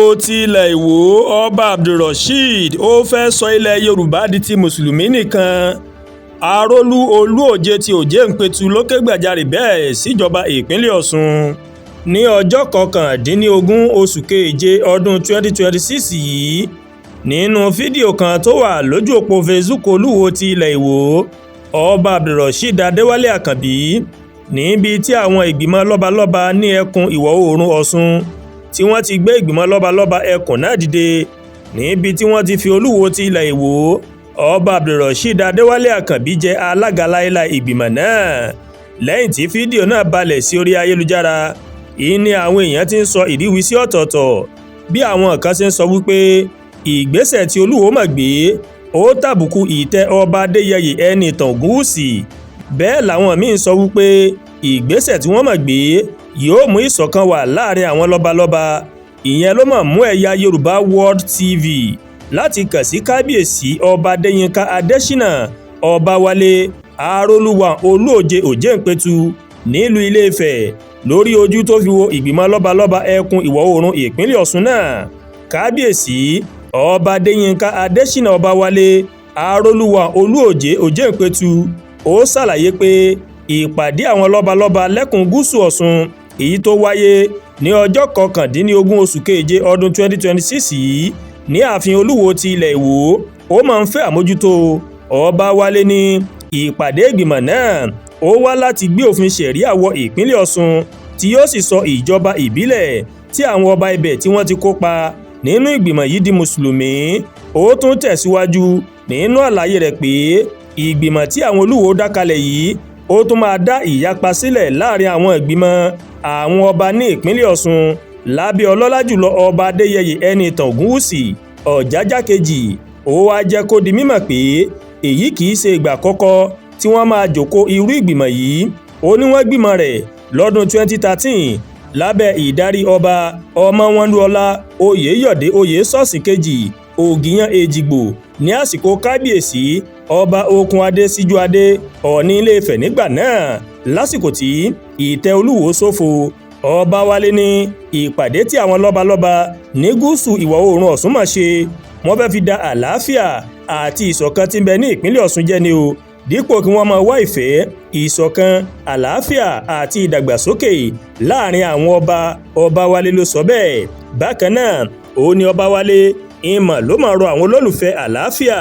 Olúwo ti ilẹ̀ Ìwó, Ọba Abdulrosheed, ó fẹ́ẹ́ sọ ilẹ̀ Yorùbá di ti mùsùlùmí nìkan. Arólú Olú-Òjé tí Òjé-Ìpẹ̀tù ló kẹ́gbajàre bẹ́ẹ̀ síjọba ìpínlẹ̀ Ọ̀sùn ní ọjọ́ kọkàndínlógún oṣù keje ọdún 2026 yìí. Nínú fídíò kan tó wà lójú òpó Facebook Olúwo ti ilẹ̀ Ìwó, Ọba Abdulrosheed Adéwálé Àkànbí, níbi tí àwọn ìgbìmọ̀ lọ́balọ́ba ní ẹkùn ìwọ̀-oòrùn Ọ̀ṣun tí wọ́n ti gbé ìgbìmọ̀ lọ́balọ́ba ẹkùn náà dìde, níbi tí wọ́n ti fi Olúwo ti ilẹ̀ Ìwó, Ọba Abdulrosheed Adéwálé Àkànbí jẹ́ alága láéláé ìgbìmọ̀ náà. Lẹ́yìn tí fídíò náà balẹ̀ sí orí ayélujára yìí ni àwọn èèyàn ti ń sọ ìrísí ọ̀tọ̀ọ̀tọ̀, bí àwọn kan ṣe ń sọ wípé ìgbésẹ̀ tí Olúwo mà gbé ó tàbùkù ìtẹ́ Ọba Adéyẹyè Ẹnìtàn Ògúnwùsì. Bẹ́ẹ̀ làwọn míín sọ wípé ìgbésẹ̀ tí wọ́n mà gbé yóò mú ìṣọ̀kan wà láàrin àwọn lọ́balọ́ba. Ìyẹn ló mọ̀ mú Ẹ̀yà Yorùbá World TV láti kàn sí Kábíyèsí Ọba Adéyínká Adésínà Ọbawálé Arólúwà Olúòjé Òjéǹpẹ̀tù nílùú Ilé-Ifẹ̀ lórí ojú tó fi wo ìgbìmọ̀ lọ́balọ́ba ẹkùn ìwọ̀-oòrùn ìpínlẹ̀ Ọ̀ṣun náà. Kábíyèsí Ọba Adéyínká Adésínà Ọbawálé Arólúwà Olúòjé Òjéǹpẹ̀tù ó ṣàlàyé pé ìpàdé àwọn lọ́balọ́ba lẹ́kùn gúúsù Ọ̀ṣun èyí tó wáyé ní ọjọ́ kọkàndínlógún oṣù keje ọdún 2026 yìí ní ààfin Olúwo ti ilẹ̀ Ìwó ó máa ń fẹ́ àmójútó. Ọbawálé ní ìpàdé ìgbìmọ̀ náà ó wá láti gbé òfin ṣẹ̀ríà wọ ìpínlẹ̀ Ọ̀ṣun, tí yóò sì sọ ìjọba ìbílẹ̀ tí àwọn ọba ibẹ̀ tí wọ́n ti kópa nínú ìgbìmọ̀ yìí di mùsùlùmí. Ó tún tẹ̀síwájú nínú àlàyé rẹ̀ pé ìgbìmọ̀ tí àwọn olúwo dá kalẹ̀ yìí ó tún máa dá ìyapa sílẹ̀ láàrin àwọn ìgbìmọ̀ àwọn ọba ní ìpínlẹ̀ Ọ̀ṣun lábẹ́ ọlọ́lá jùlọ Ọba Adéyẹyè Ẹnìtàn Ògúnwùsì Ọ̀jájá kejì. Ó wáá jẹ́ kó di mímọ̀ pé èyí kì í ṣe ìgbà àkọ́kọ́ tí wọ́n máa jókòó irú ìgbìmọ̀ yìí. Ó ní wọ́n gbìmọ̀ rẹ̀ lọ́dún 2013 lábẹ́ ìdarí Ọba Ọmọwọ́núọlá Oyèyọ̀dé Oyèsọ́sìn kejì Ògìyàn Èjìgbò ní àsìkò Kábíyèsí Ọba Okunadé Síjúadé, Ọ̀ọ̀ni Ilé-Ifẹ̀ nígbà náà, lásìkò tí ìtẹ́ Olúwo ṣófo. Ọbawálé ní ìpàdé tí àwọn lọ́balọ́ba ní gúúsù ìwọ̀ oòrùn Ọ̀ṣun mà ṣe, wọ́n fẹ́ fi da àlàáfíà àti ìṣọ̀kan tí ń bẹ ní ìpínlẹ̀ Ọ̀ṣun jẹ́ ni o, dípò kí wọ́n máa wá ìfẹ́, ìṣọ̀kan, àlàáfíà àti ìdàgbàsókè láàrin àwọn ọba. Ọbawálé ló sọ bẹ́ẹ̀. Bákan náà òun ni Ọbawálé ìmọ̀ ló máa rọ àwọn olólùfẹ́ àlàáfíà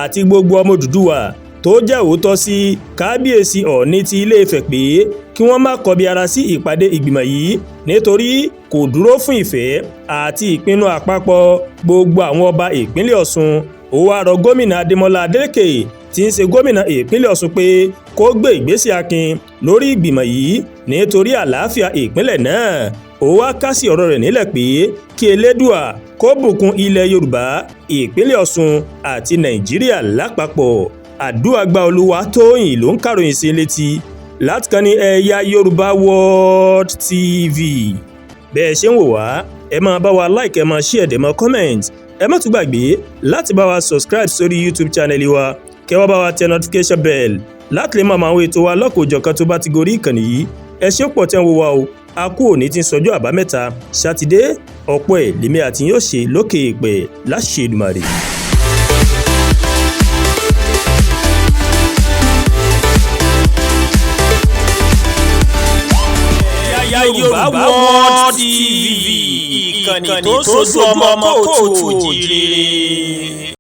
àti gbogbo ọmọ Odùduwà tó jẹ́ òótọ́ sí Kábíyèsí Ọ̀ọ̀ni ti Ilé-Ifẹ̀ pé kí wọ́n má kọbi ara sí ìpàdé ìgbìmọ̀ yìí, nítorí kò dúró fún ìfẹ́ àti ìpinnu àpapọ̀ gbogbo àwọn ọba ìpínlẹ̀ Ọ̀ṣun. Ó wáá rọ Gómìnà Adémọlá Adélékè tí ń ṣe gómìnà ìpínlẹ̀ Ọ̀ṣun pé kó gbé ìgbésẹ̀ akin lórí ìgbìmọ̀ yìí nítorí àlàáfíà ìpínlẹ̀ náà. Ó wá kásì ọ̀rọ̀ rẹ̀ nílẹ̀ pé kí Elédùà kó bùkún ilẹ̀ Yorùbá, ìpínlẹ̀ Ọ̀ṣun àti Nàìjíríà lápapọ̀. Àdúràgbà Olúwatóyìn ló ń kàròyìn sí létí láti kàn ní Ẹ̀yà Yorùbá World TV. Bẹ́ẹ̀ ṣe ń wò wá, ẹ máa bá wa like, ẹ máa share, ẹ máa comment. Ẹ má tún gbàgbé láti bá wa subscribe sórí YouTube channel wa, kẹ́ wá bá wa tẹ notification bell láti lè máa mọ àwọn ètò wa lọ́kọ̀ọ́jọ̀kan tó bá ti gorí ìkànnì yìí. Ẹ ṣé pọ̀ tẹ́ ń wo wa o. A kú òní tí ń sọjọ́ àbámẹ́ta Sátidé. Ọ̀pọ̀ ẹ̀ lèmi àti yóò ṣe lókè èèpẹ̀ láṣẹ Èdùmàrè. Yorùbá World TV, ìkànnì tó ń sojú ọmọ kóòtù òjìrè.